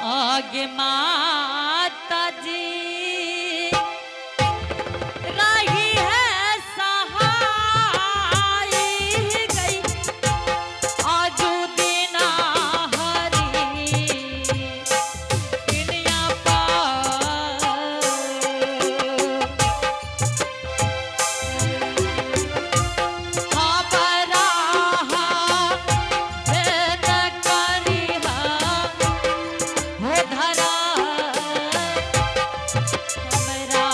आगे माता जी राही है सहाय गई आजू दीना हरी दुनिया पार। हाँ बराहा बेन करिहा हो धरा हमरा।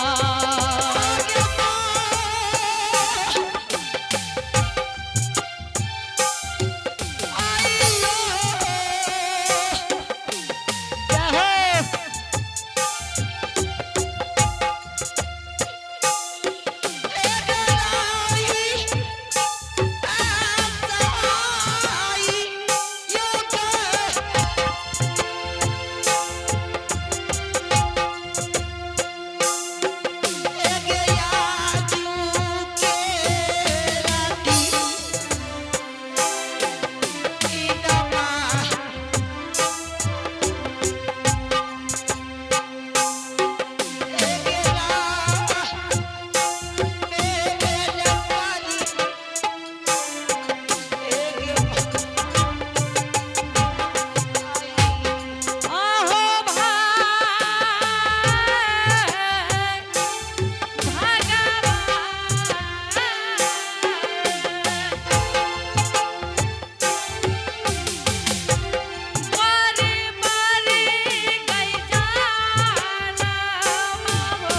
जय हो। आहो भाई भगवान मारे मारे गई जाना हो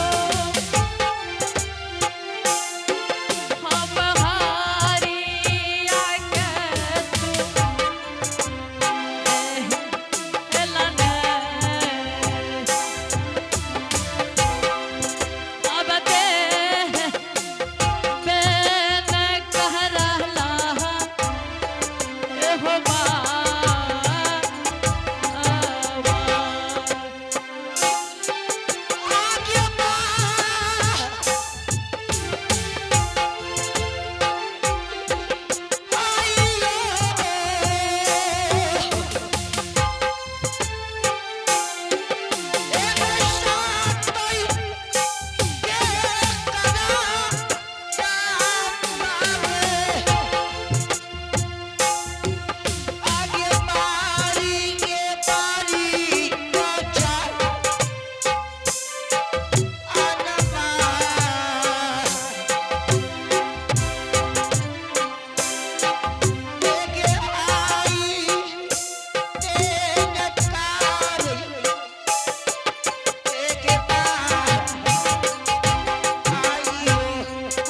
हम हारी आके तू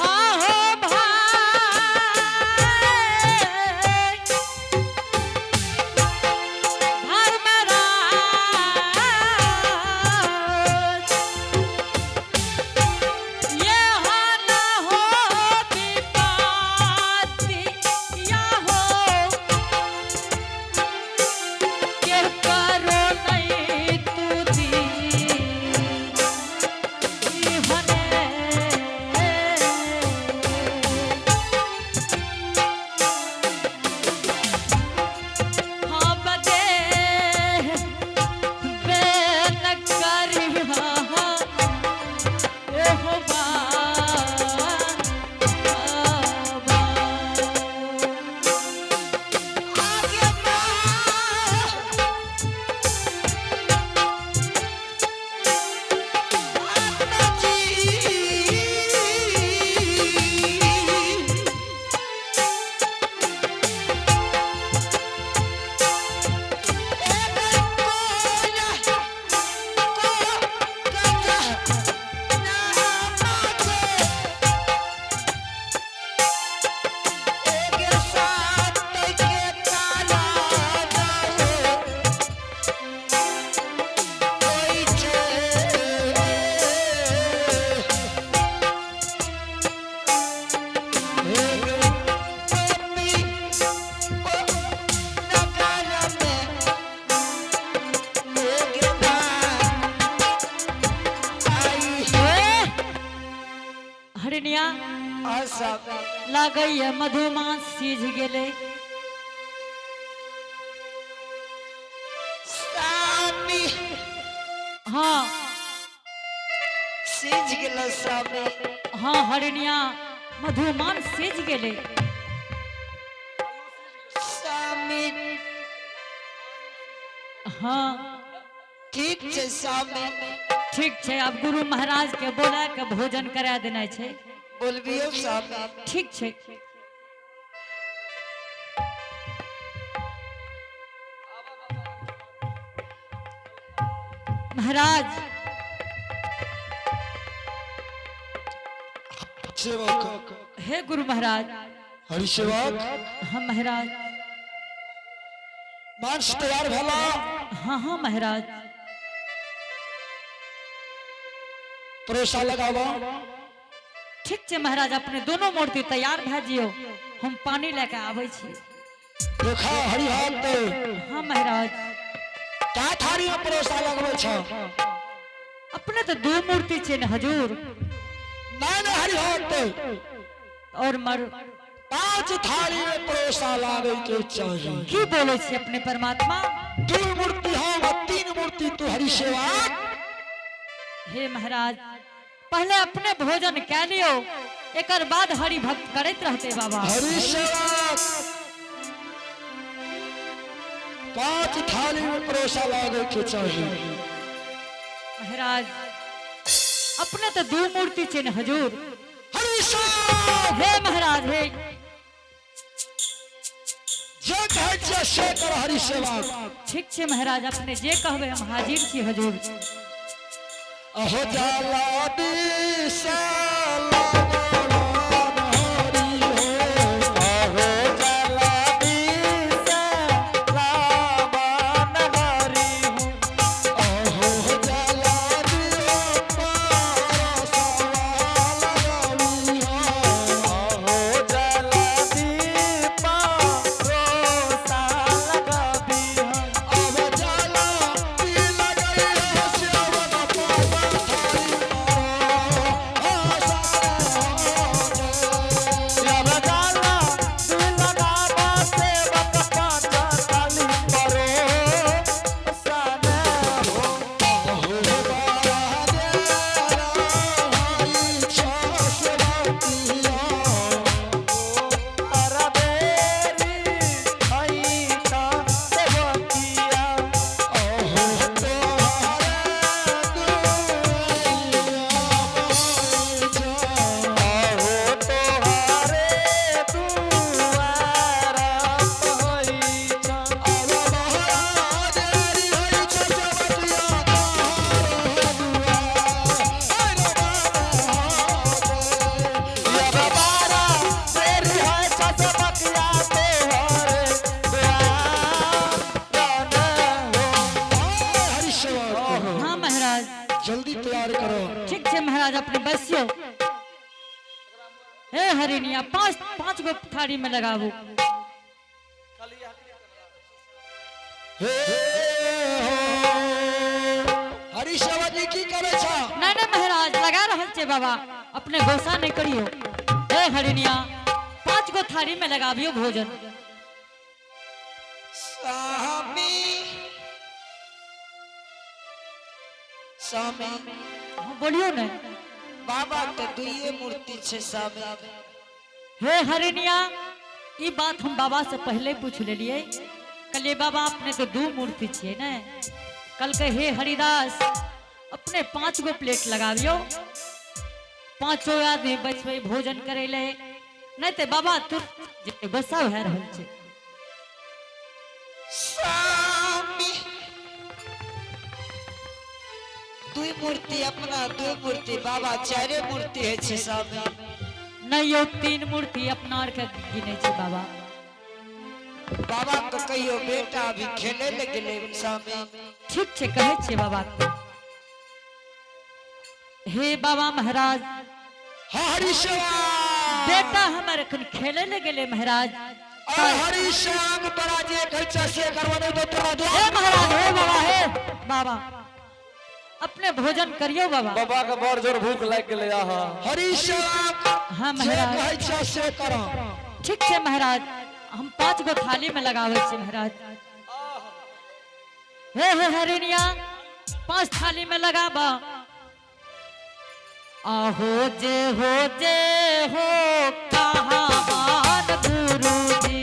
आहो भाई धर्मराज ये न हो विपत्ति या हो के करो नहीं तू दी हरिणिया लागैया मधुमास सीझ गेलै। स्वामी। हाँ। सीझ गेल स्वामी। हाँ हरिणिया, मधुमान सिझ गेलै। स्वामी। हाँ। ठीक छै स्वामी। ठीक छै, आब गुरु महाराज के बोला के भोजन करा देना छै। बोलबियौ स्वामी। ठीक छै। महाराज। सेवक। हे गुरु महाराज। हरि सेवक। हाँ महाराज। मांस तैयार भेला? हाँ हाँ महाराज। परोसा लगाबो। ठीक छै महाराज, अपने दोनों मूर्ति तैयार भए जियो, हम पानी लए के आबै छी। देखा हरिभक्त। हाँ महाराज। का थारी में परोसा लगबै छ? अपने तो दो मूर्ति छै ने हजूर। नहीं नहीं हरिभक्त। और मर 5 थाली में परोसा लागे के चाहिए। की बोले छी अपने परमात्मा? दू मूर्ति हम आ 3 मूर्ति तू हरि सेवा। हे महाराज, पहले अपने भोजन कै लियो, एकर बाद हरि भक्त करैत रहते बाबा। हरि सेवक, 5 थाली में परोसा लागे के चाहिए। महाराज, अपने तो दो मूर्ति छै ने हजूर। हरि सेवक। हे महाराज, हे। जे कहै छियै से कर हरि सेवक। ठीक छै महाराज, अपने जे कहबै हम हाजिर छी हजूर। अहो जाला दिशा लगवान हरि हो। अहो जाला दिशा रावण हरि हो। अहो जाला दियो पारसवा लगावी हो। अहो जाला दीपा रोसा लगाबी हो। अब जाला दी लगई हो सेवक पावन थारी परो अब जाला दी लगाबा सेवक पाँच थाली परो सन हो। अहो बारा हरि छसवतिया। अरबेरी ऐठा सेवकिया। अहो तोहरे दुआरिया। अहो तोहरे दुआरा पहुँचा। अब महाराज हरि छसवतिया तोहरे दुआर। अब बारा तेरी है छसबकिया तोहरे द्वार हो। हरि सेवक। हाँ महाराज। जल्दी तैयार करो। ठीक छै महाराज, अपने बसियो। हे हरिणिया, पांच पांच गो थाली में लगाबू। हे हो हरि सेवक जी, की करे छ? नहीं नहीं महाराज, लगा रहल छै बाबा, अपने गुस्सा नहीं करियो। हे हरिणिया, 5 गो थाली में लगाबियो भोजन। स्वामी, स्वामी। हाँ, बोलियो ने। बाबा के दुइये मूर्ति छै स्वामी। हे हरिणिया, ई बात हम बाबा से पहले पूछ लेलिए। कहलिए, बाबा, अपने तो दू मूर्ति छियै ने? कल के हे हरिदास, अपने 5 गो प्लेट लगाबियो, पांचों आदमी बैठबै भोजन करै ले, नहीं ते बाबा तू गुस्सा भए रहल छै। स्वामी, दुई मूर्ति अपना, दुई मूर्ति बाबा, चारे मूर्ति है छै स्वामी। नहीं यौ, 3 मूर्ति अपना आर के गिनै छै बाबा। बाबा के कहियो बेटा अभी खेले ले गेलै स्वामी। ठीक छै, कहै छियै बाबा के। हे बाबा महाराज। हाँ हरि सेवक। बेटा हमर एखन खेले ले गेलै महाराज। और हरि श्याम, तोरा जे कहै छ से करबो, नहीं तो तोरा हे दुआर। महाराज, हे बाबा, हे बाबा, अपने भोजन करियो बाबा। बाबा के बड़ जोर भूख लागि गेलै आहा। हरि सेवक। हाँ जे महाराज। कहै छ से करो। ठीक छै महाराज, हम 5 गो थाली में लगाबै छियै महाराज। हे हे हरिणिया। पांच थाली में लगाबा। आहो जे हो जे हो कहा मान गुरु जी।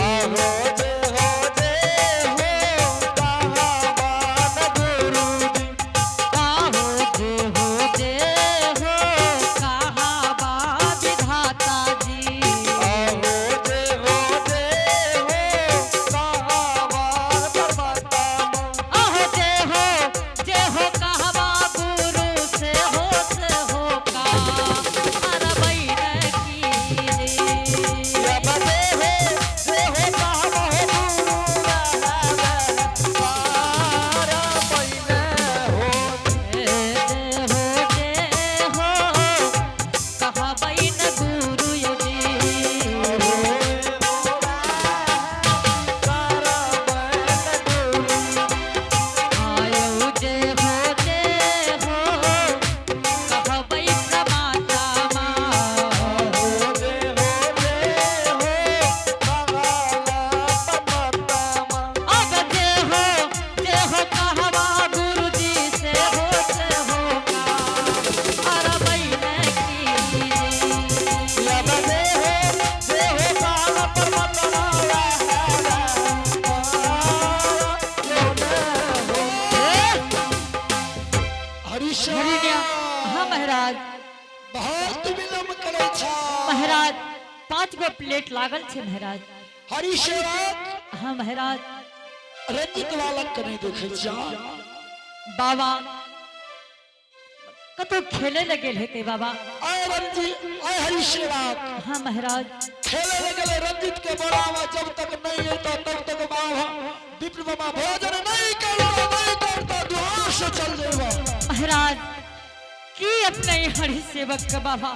आहो जे हो जे हो कहा मान गुरु जी। आहो जे हो जे हो कहा बा विधाता जी। आहो जे हो जे हो कहा मान परमात्मा। आहो जे हो कहवा गुरु से हो का अरबैन की जी। अब जे हो जे हो कहा हो गुरु पार पैने हो। जे हो जे हो कहबैन गुरु जी। आयो जे हो जे हो कहबै प्रमाता माँ। अब जे हो कहवा गुरुजी से हो का अरबैन की जी। हरीश हरिण्या, हाँ महाराज। बहुत विलम्ब करै छा। महाराज 5 गो प्लेट लागल छै महाराज। हरीश हाँ महाराज। रंजित बालक के नहीं देखे छा। बाबा कतौ खेले लए गेल हेतै बाबा। आय रंजित, आय हरीश हाँ महाराज। खेले लगले रंजित के बड़ावा, जब तक नहीं आता तब तक बाबा विप्र बाबा भोजन नहीं करता, नहीं करता दुआर से चल जेबा। महाराज की अपने हरि सेवक के बाबा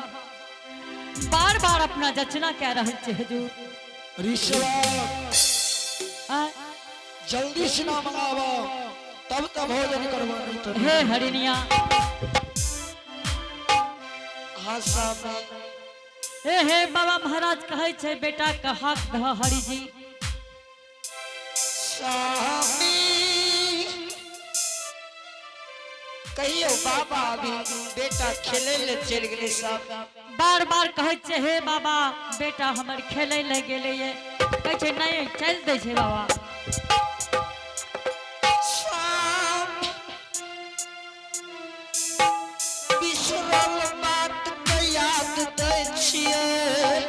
बार बार अपना जचना कह रहल छै हजूर। ऋषभ आ, जल्दी से ना मंगावा तब तब भोजन करवा, नहीं तो हे हरिणिया। हाँ स्वामी। हे हे बाबा महाराज कहै छै बेटा कहा धह हरि जी। स्वामी कहियो बाबा अभी बेटा खेले ले चल गेलै स्वामी। बार बार कहै छै हे बाबा बेटा हमर खेले लए गेलै ये, कहै छै नहीं चल दै छै बाबा। स्वामी बिसरल बात के याद दै छियै।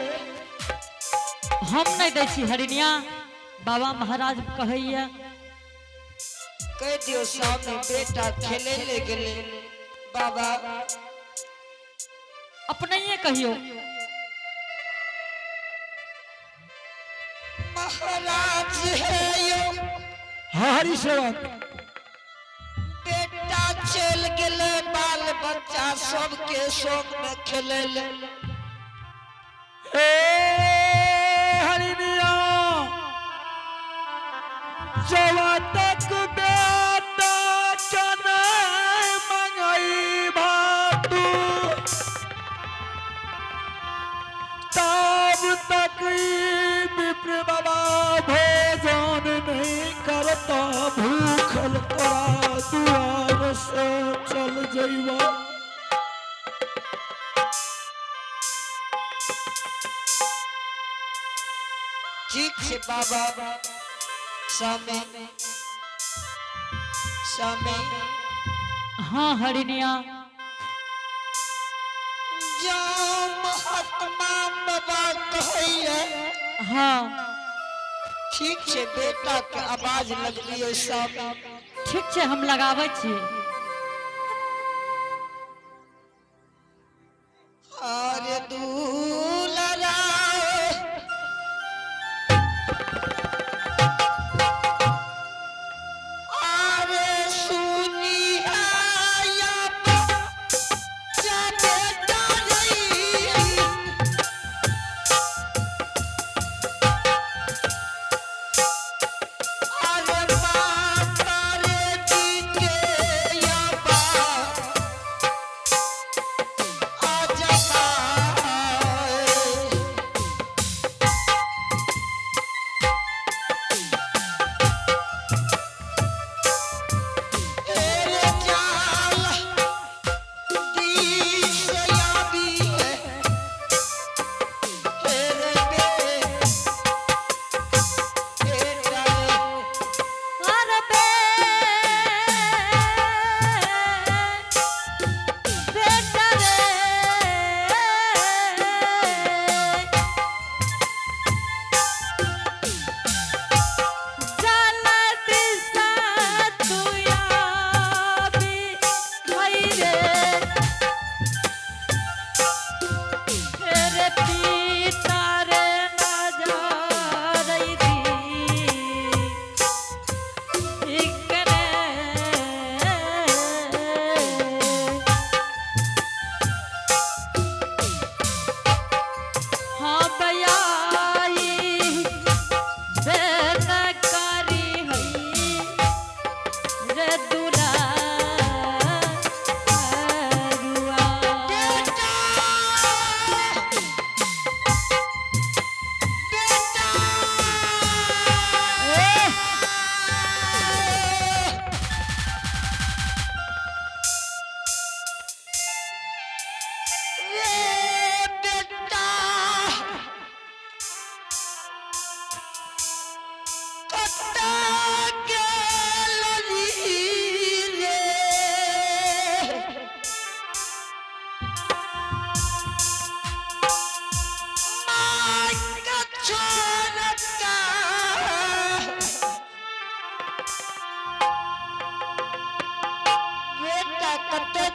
हम नहीं दै छी हरिणिया, बाबा महाराज कहैया। कह दियो स्वामी बेटा खेले ले गेलै बाबा। अपनहिए कहियो। महाराज हे यो हाँ हरीश बेटा चल गेलै बाल बच्चा सबके संग में खेले ले। ए हरिणिया, जब तक बेटा के नहीं मंगाई भातू तब तक ई विप्र बाबा भोजन नहीं करता, भूखल तोरा दुआर से चल जइबा। ठीक छै बाबा। स्वामी स्वामी। हाँ हरिणिया। जो महात्मा बाबा कहैया। हाँ। ठीक छै, बेटा के आवाज लगलियै स्वामी। ठीक छै, हम लगाबै छी। अरे दूलरा अरे सुनी आया बच्चा बेटा रही। अरे माता रे जी के।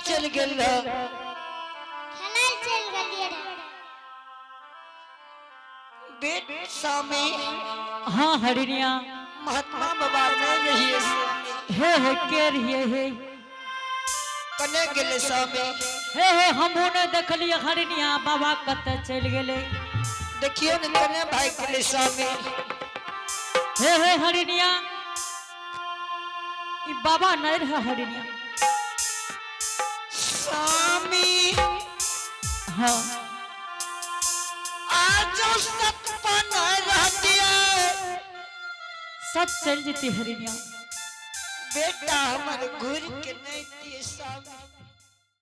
चल गेल रह? खेलाय चलि गेलियै रहए। बेट स्वामी। हाँ हरिणिया। महात्मा बाबा नहीं रहिए स्वामी। हे हे, के रहिए हे? कने गेले स्वामी? हे हे, हमहू ने देखलिए हरिणिया, बाबा कतऽ चलि गेलै। देखियो ने, कने भाग गेले स्वामी? हे हे हरिणिया, ई बाबा नहीं रहे हरिणिया। स्वामी। हाँ। आज सतपन रहतिए। सब चलि जेती हरिणिया। बेटा हमर घूर के नहीं दिए स्वामी।